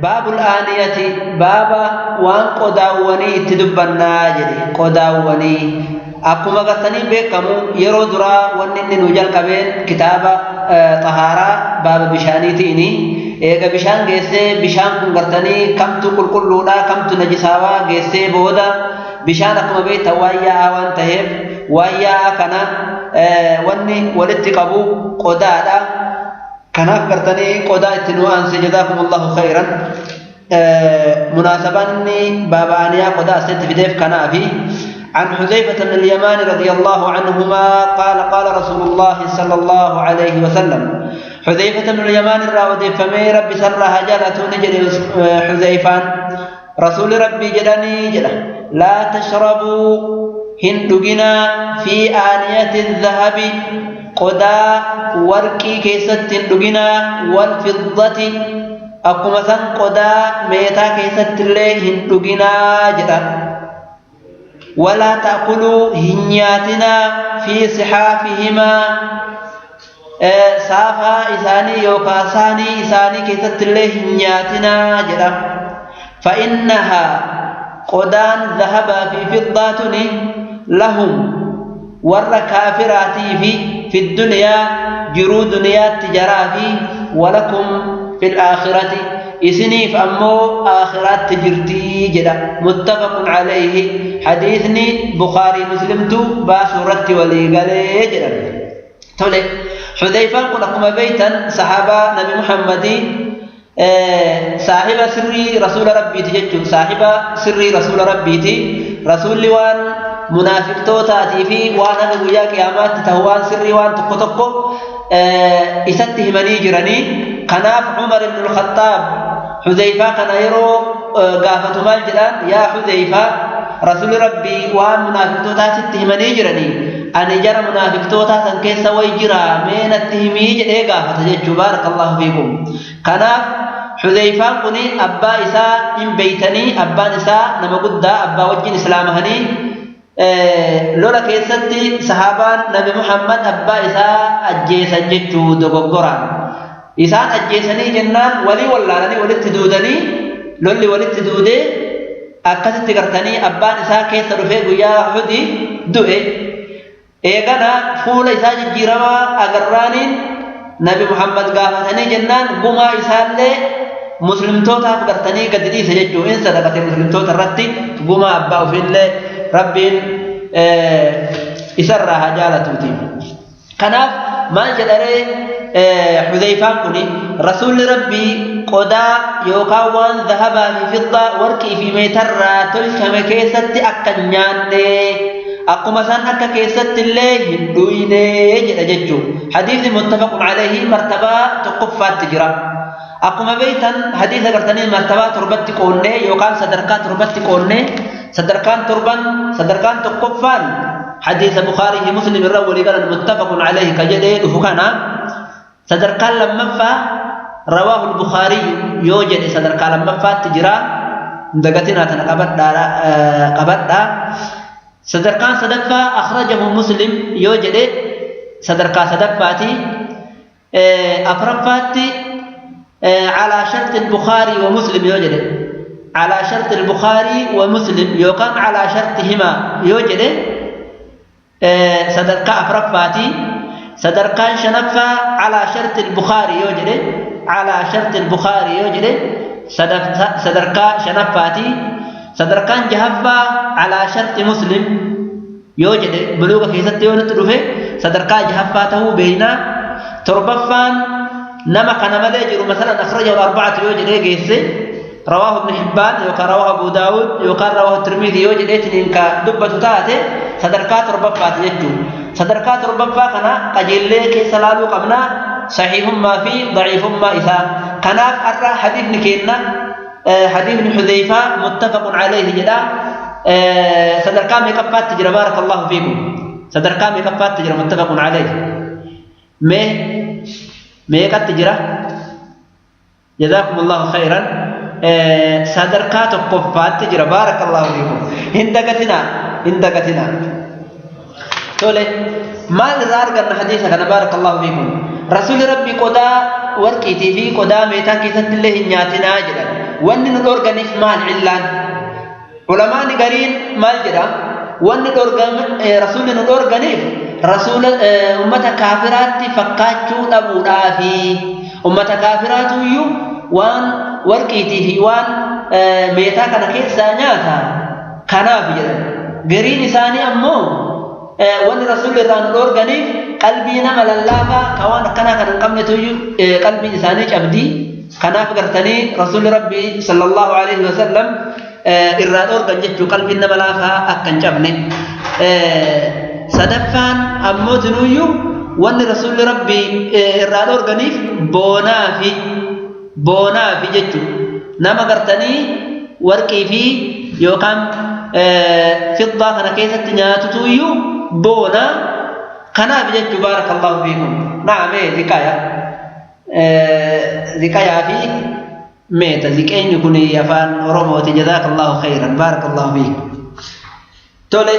Baabul aaniyati, baaba waan qodaawwanii itti dubbannaa jedhe. Qodaawwanii akkuma gartanii beekamu, yeroo duraa wanni inni nu jalqabeen kitaaba xahaaraa baaba bishaaniitiini. Eega bishaan geessee, bishaan kun gartanii kamtu qulqulluudha, kamtu najisaawaa geessee booda, bishaan akkuma beektan waan yaa'aa waan ta'eef, waan yaa'aa kana wanni walitti qabu qodaadha. Kanaaf gartanii qodaa itti nu aanse. جزاكم الله خيرا. Munaasabaan inni baaba aaniyaa qodaa asitti fideef kanaafi. عن حذيفة بن اليمان رضي الله عنهما قال: قال رسول الله صلى الله عليه وسلم. حذيفة بن اليمان الراودي فمي ربي سرها جالته نجد حذيفان رسول ربي جدني جده: لا تشربوا، hin dhuginaa، في آنية الذهب، qodaa warqii keessatti hin dhuginaa، والفضة، akkuma san qodaa meetaa keessatti illee hin dhuginaa jedha. ولا تأكلوا، hin nyaatinaa، في صحافهما، saafaa isaanii yookaan saanii isaanii keessatti illee hin nyaatinaa jedha. فإنها، qodaan zahabaa fi fiddaatuni، لهم، warra kaafiraatii fi، في الدنيا، jiruu duniyaatti jaraa fi، ولكم في الآخرة، isiniif ammoo aakhiraatti jirtii jedha. متفق عليه. Hadiisni Bukaarii Muslimtu baasuu irratti walii galee jedhan. Tole, Xudeyfaan kun akkuma beeytan sahaabaa Nabi Muhammadii, saahiba sirrii rasuula Rabbiiti jechuun, saahiba sirrii rasuula Rabbiiti. Rasuulli waan munaafiqtootaatii fi waan haga guyyaa qiyaamaatti ta'u, waan sirrii waan tokko tokko isatti himanii jiranii. Kanaaf Umar ibn al-Khattaab Xuzeyfaa kana yeroo gaafatu maal jedhaan? "Yaa Xuzeyfaa, rasuulli Rabbii waan munaafiqtootaa sitti himanii jiranii, ani jara munaafiqtootaa san keessa way jira, mee natti himii?" jedhee gaafata jechuu. بارك الله فيكم. Kanaaf Xuzeyfaan kun abbaa isaa hin beeytanii, abbaan isaa nama guddaa, abbaa wajjin islaamahanii, lola keessatti sahaabaan Nabi Muhammad abbaa isaa ajjeesan jechuu. Dogoggoraan isaan ajjeesanii jennaan walii wallaalanii walitti duudanii, lolli walitti duudee, akkasitti gartanii abbaan isaa keessa dhufee guyyaa Uhudi du'e. Eegana fuula isaa jijjiiramaa agarraaniin Nabi Muhammad gaafatanii jennaan, gumaa isaallee muslimtootaaf gartanii gadi dhiise jechuu, in sadaqate muslimtoota irratti gumaa abbaa ofiillee. Rabbiin isarraa haa jaalatuuti. Kanaaf maal jedharee Xuzeyfaan kuni? Rasuulli Rabbii qodaa yookaan waan zahabaa fi fiddaa, warqii fi meetarraa tolchame keessatti akka hin nyaanne, akkuma san akka keessatti illee hin dhuyne jedha jechuu. Hadiisni متفق عليه martabaa tokkoffaatti jira. Akkuma beeytan hadiisa gartanii martabaa torbatti qoonnee yookaan sadarkaa torbatti qoonnee, sadarkaan torban, sadarkaan tokkoffaan hadiisa Bukaarii fi Muslim irra walii galan متفق عليه ka jedhee dhufu kana. Sadarkaan lammaffaa رواه البخاري yoo jedhe sadarkaa lammaffaatti jira. Dagatinaa, tana qabadhaa. Sadarkaan sadaffaa أخرجه مسلم yoo jedhe sadarkaa sadaffaati. Afuraffaatti على شرط البخاري ومسلم yoo jedhe، على شرط البخاري ومسلم yookaan على شرطهما yoo jedhe sadarkaa afuraffaati. Sadarkaan shanaffaa على شرط البخاري yoo jedhe، على شرط البخاري yoo jedhe sadarkaa shanaffaati. Sadarkaan jahaffaa على شرط مسلم yoo jedhe, buluuga keessatti yoo nutti dhufe, sadarkaa jahaffaa ta'uu beeynaa. Torbaffaan nama kana malee jiru, مثلا أخرجه الأربعة yoo jedhee geesse, رواه ابن حبان yookaan رواه أبو داود yookaan رواه الترمذي yoo jedheetiin ka dubbatu taate, sadarkaa torbaffaati jechuudha. Sadarkaa torbaffaa kana qajeellee keessa laaluu qabna, saxiihummaa fi daciifummaa isaa. Kanaaf har'a hadiifni keenna, hadiifni Xuzeyfaa, متفق عليه jedha. Sadarkaa meeqaffaatti jira? بارك الله فيكم. Sadarkaa meeqaffaatti jira متفق عليه? Mee meeqatti jira? جزاكم الله خيرا. Sadarkaa tokkoffaatti jira. بارك الله فيكم. Hin dagatinaa, hin dagatinaa. Tole, maal irraa arganna hadiisa kana? بارك الله فيكم. Rasuulli Rabbii qodaa warqiitii fi qodaa meetaa keessatti illee hin nyaatinaa jedhan. Wanni nu dhoorganiif maal cillaan? Ulamaani gariin maal jedha? Wanni rasuulli nu dhoorganiif rasuula ummata kaafiraatti fakkaachuu dhabuudhaafi. Ummata kaafiraatuyyuu waan warqiitii fi waan meetaa kana keessaa nyaata kanaaf jedhan. Gariin isaanii ammoo wanni rasuulli irraa nu dhoorganiif qalbii nama lallaafaa ka waan akkanaa kana hin qabnetuyyuu qalbiin isaanii cabdii. Kanaaf gartanii rasuulli rabbii sallallahu alaihi wasallam irraa dhoorgan jechuu qalbiin nama laafaa akka hin cabne. Sadaffaan ammoo tinuyyuu wanni rasuulli rabbii irraa dhoorganiif boonaafi jechuu nama gartanii warqii fi yookaan fiddaa kana keessatti nyaatutuyyuu boonaa kanaaf jechuu. Baarakallahu fiikum. Naamee ziqaya ziqayaa fi meeta ziqeenyi kun afaan Oromooti. Jazaakallahu khayran, baarakallahu fiikum. Tole,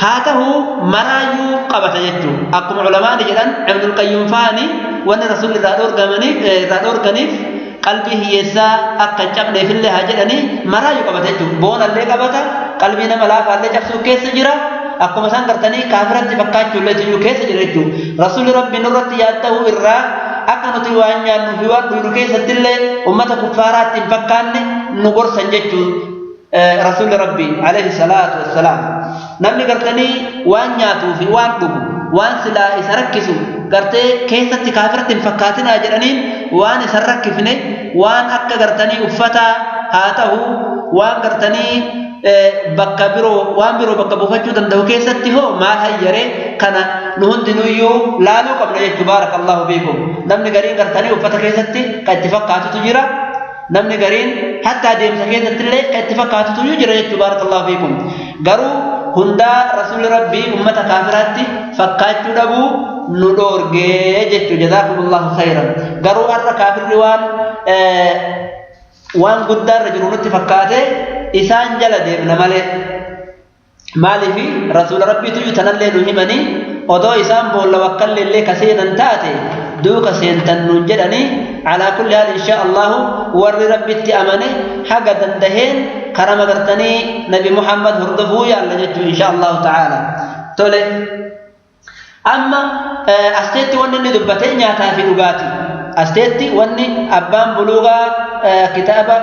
haa ta'u maraayyuu qabata jechuu akkuma ulamaani jedhan. Ibnul Qayyum faani wanni rasuulli irraa dhoorgamaniif irraa dhoorganiif qalbii hiyyeessaa akka hin cabneefillee haa jedhanii, maraayyuu qabata jechuu. Boonallee qabata, qalbii nama laafaallee cabsuu keessa jira, akkuma isaan gartanii kaafiratti fakkaachuullee tuyyuu keessa jira jechuu. Rasuulli rabbi nurratti yaadda'uu irraa akka nuti waan nyaannu fi waan dhugnu keessattillee ummata kuffaaraatti hin fakkaanne nu gorsan jechuu rasuulli rabbi alayhi salaatu wassalaam. Namni gartanii waan nyaatuu fi waan dhugu waan silaa isa rakkisu gartee keessatti kaafiratti hin fakkaatinaa jedhaniin, waan isa rakkifne, waan akka gartanii uffataa haa ta'u, waan gartanii bakka biroo waan biroo bakka buufachuu danda'u keessatti hoo maal hayyare? Kana nu hundinuyyuu laaluu qabna jechuu. Baarakallahu fiikum. Namni gariin gartanii uffata keessatti kan itti fakkaatutu jira, namni gariin hatta adeemsa keessatti illee kan itti fakkaatutu jira jechuu. Baarakallahu fiikum. Garuu hundaa rasuulli rabbii ummata kaafiraatti fakkaachuu dhabuu nu dhoorgee jechuu. Jazaakumullahu khayran. Garuu har'a kaafirri waan guddaarra jiru nutti fakkaate isaan jala deemna malee, maaliifi rasuula rabbiitu tanallee nu himanii, odoo isaan boolla wakkallee illee ka seenan taate duuka seentan nuun jedhanii. Alaa kulli haal, insha Allahu warri rabbitti amane haga dandaheen karama gartanii nabi Muhammad hordofuu yaalla jechuu, insha Allahu ta'ala. Tole, amma asteetti wanni inni dubbate nyaataa fi dhugaatii. Asteetti wanni abbaan buluugaa kitaaba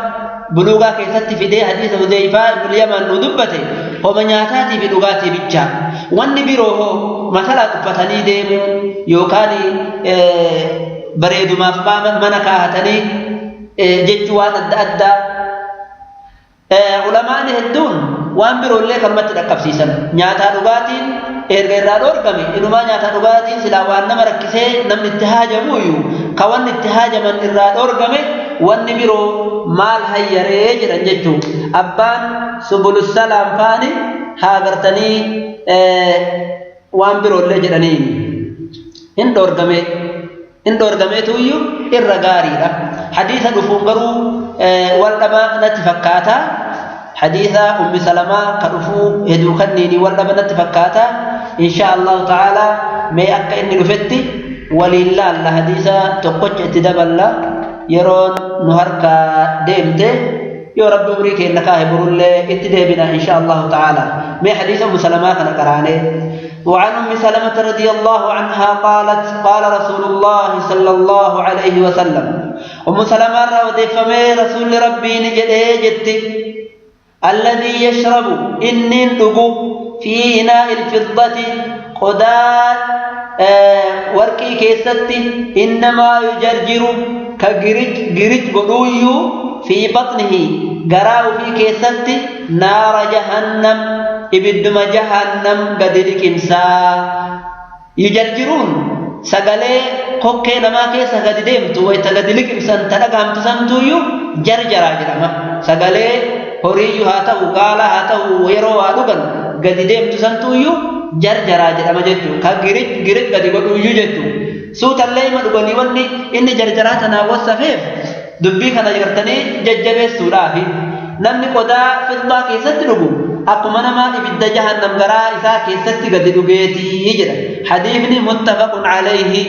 buluugaa keessatti fidee hadiisa Hudeyfaa ibnul Yaman nu dubbate homa nyaataatii fi dhugaatii bicha. Wanni biroo hoo, masalaa uffatanii deemuu yookaan bareedumaaf mana kaa'atanii jechuu, waan adda addaa, ulamaan hedduun waan biroollee kanumatti dhaqqabsiisan. Nyaataa dhugaatiin erga irraa dhoorgame, inumaa nyaataa dhugaatiin silaa waan nama rakkisee namni itti haajamuuyyu, ka wanni itti haajaman irraa dhoorgame wanni biroo maal hayyaree jedhan jechuu. Abbaan Subulussalaam faani haa gartanii waan biroollee jedhanii hin dhoorgame, hin dhoorgameetuyyuu irra gaariidha. Hadiisa dhufuun garuu wal dhaba natti fakkaata. Hadiisa Ummi Salamaa ka dhufuu heduu kanniini wal dhaba natti fakkaata. Insha Allahu ta'ala mee akka inni dhufetti waliin laalla, hadiisa tokkocha itti daballa. Yeroon nu harkaa deemte, yoo rabbi umrii keenya kaahe borullee itti deebina, insha Allahu ta'ala. Mee hadiisa Ummi Salamaa kana qaraanee. وعن أم سلمة رضي الله عنها قالت: قال رسول الله صلى الله عليه وسلم. أم سلمة رضي رسول ربي نجده جتي: الذي يشرب إني دغو في إناء الفضة قدات ورقي كيستي إنما يجرجر كجرج جرج قدويو في بطنه غراو في كيستي نار جهنم، ibidduma jahannam gadi liqimsaa. Yujarjiruun sagalee kokkee namaa keessa gadi deemtu wayta gadi liqimsan ta dhagahamtu santuuyyuu jarjaraa jedhama. Sagalee horiiyyuu haa ta'u, gaala haa ta'u, yeroo waa dhugan gadi deemtu santuuyyuu jarjaraa jedhama jechuu, ka girij girij gadi godhuuyyuu jechuu. Suutallee ima dhuganii, wanni inni jarjaraa tanaa wassafeef dubbii kana gartanii jajjabeessuudhaafi. Namni qodaa fiddaa keessatti dhugu akkuma nama ibidda jahannam garaa isaa keessatti gadi dhugeetii jedha. Hadiifni muttafaqun alayhi.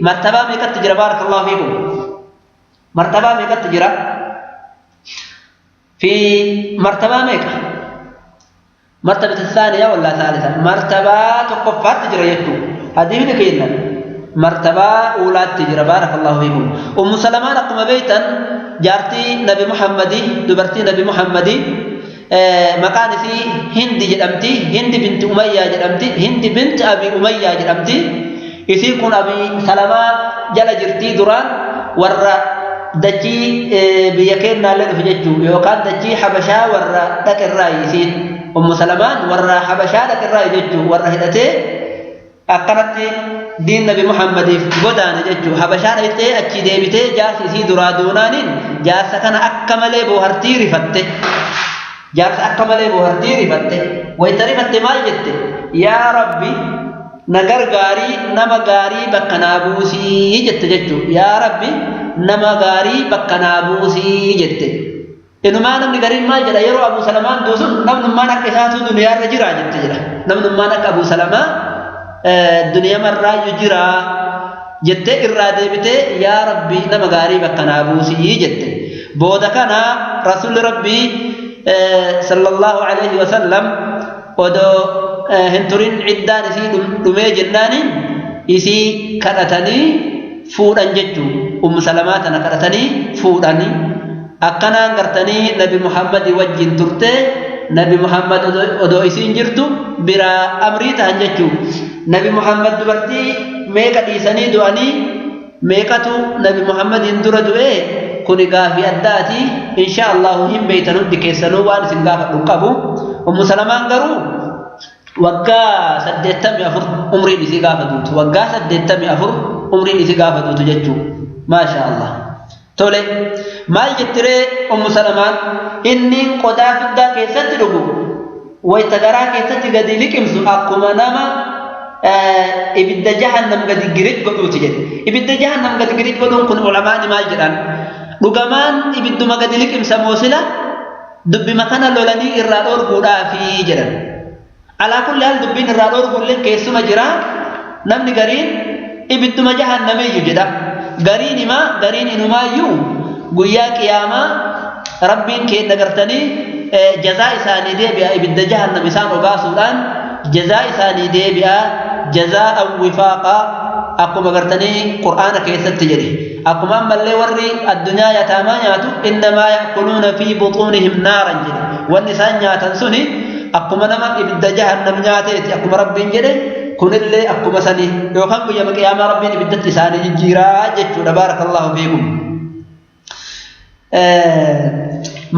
Martabaa meeqatti jira? Baarakallahu fiikum. Martabaa meeqatti jira? في مرتبة ميكا مرتبة الثانية ولا ثالثة مرتبة تقفات تجرى يتو هذه كينا مرتبة أولى تجرى بارك الله فيكم. أم سلمة نقوم بيتا جارتي نبي محمدي دبرتي نبي محمدي مكان في هند جدمتي هند بنت أمية جدمتي هند بنت أبي أمية جدمتي يصير كون أبي سلمة جل جرتي دران ور دجي بيكين نالن في ججو يوكان دجي حبشة ور دك الرئيسين أم سلمان ور حبشة دك الرأي ججو ور هدته أكنت دين نبي محمد بدان ججو حبشة ريته أتشي ديبته جاس يسي درا دونانين جاس كان أكمله بوهرتي رفته جاس أكمله بوهرتي رفته ويترفته ما جته يا ربي نجر غاري نما غاري بكنابوسي جت ججو يا ربي نما غاري بكنابوسي جت إنما نمني غريب ما جرى يرو أبو سلمان دوسن نمن ما نك إساتو دنيا رجرا جت جرا نمن ما نك أبو سلمة دنيا مرة يجرا جت إرادة بته يا ربي نما غاري بكنابوسي جت بودكنا رسول ربي صلى الله عليه وسلم ودو هنتورين عدان إسي دمي جناني إسي كرتني فودان جتو أم سلمة كرتني فوداني أكنا غرتني نبي محمد وجين ترته نبي محمد ودو إسين جرتو برا أمري تهنجتو نبي محمد دبرتي ميكا إيساني دواني ميكاتو نبي محمد اندر دوئي كوني غافي أداتي إن شاء الله هم بيتنو دكيسنو وان سنغافة نقابو أم سلمان غرو وقا 84 عمري إسي غافة دوت وقا 84 عمري إسي غافة دوت جتو ما شاء الله تولي ما جتري أم سلمان إني قدا فدا كيست رغو ويتغرا كيست غدي لكمسو أكما نما إبدا جهنم غدي غريج غدو تجد إبدا جهنم غدي غريج غدو كن علماء ما جدان رغمان إبدو ما غدي لكمسا موسلا دبي مكانا لولاني إرادور غودا في جدان على كل حال دبين إرادور غولين كيسو مجرا نمني غرين إبدو ما جهنم يجدا غرين ما غرين إنما يو guyyaa qiyaamaa rabbiin keenya gartanii jazaa isaanii deebi'a ibidda jahannam isaan obaasuudhaan jazaa isaanii deebi'a jazaa wifaaqaa akkuma gartanii qur'aana keessatti jedhe akkuma ammallee warri addunyaa yataamaa nyaatu innamaa ya'kuluuna fi buxuunihim naaran jedhe wanni isaan nyaatan suni akkuma nama ibidda jahannam nyaateeti akkuma rabbiin jedhe kunillee akkuma sanii yookaan guyyaa qiyaamaa rabbiin ibiddatti isaanii jijjiiraa jechuudha baarakallahu fiikum.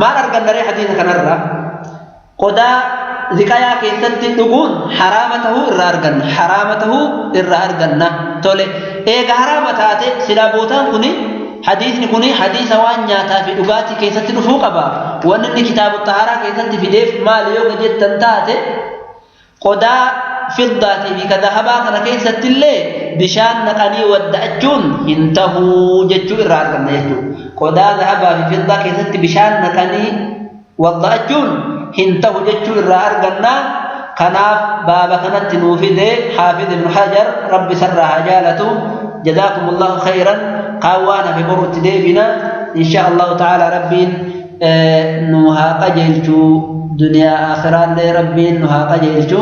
Maal argannaree hadiisa kanarraa qodaa ziqayaa keessatti dhuguun haraama tahuu irraa arganna haraama tahuu irraa arganna tole eega haraama taate silaa bootaan kuni hadiisni kuni hadiisa waan nyaataa fi dhugaatii keessatti dhufuu qaba wanni inni kitaabu xaharaa keessatti fideef maal yoo jettan taate qodaa fiddaatii fi kadahabaa kana keessatti illee bishaan naqanii wadda'achuun hin tahuu jechuu irraa arganna jechuudha. Qodaa zahabaa fi fiddaa keessatti bishaan naqanii wadda'achuun hin tahu jechuu irraa arganna. Kanaaf baaba kanatti nuu fide Xaafid ibnu Hajar rabbi sarraa haa jaalatu. Jazaakumullahu khayran qaawwaan hafe borutti deebina. Insha Allahu ta'ala rabbiin nu haa qajeelchu duniyaa aakhiraallee rabbiin nu haa qajeelchu.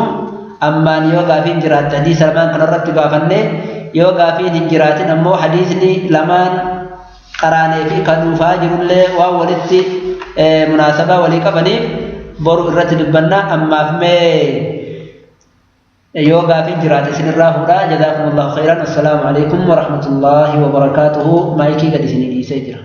Ammaan yoo gaafiin jiraatte hadiisa lamaan kanarratti gaafanne yoo gaafiin hin jiraatin ammoo hadiisni lamaan qaraanee fi kan dhuufaa jirullee waan walitti munaasabaa walii qabaniif boru irratti dubbanna ammaaf mee yoo gaafiin jiraate isinirraa fuudhaa jazaakumullahu khayran assalaamu alaikum warahmatullaahi wabarakaatuhu maayikii gad isinii dhiisee jira.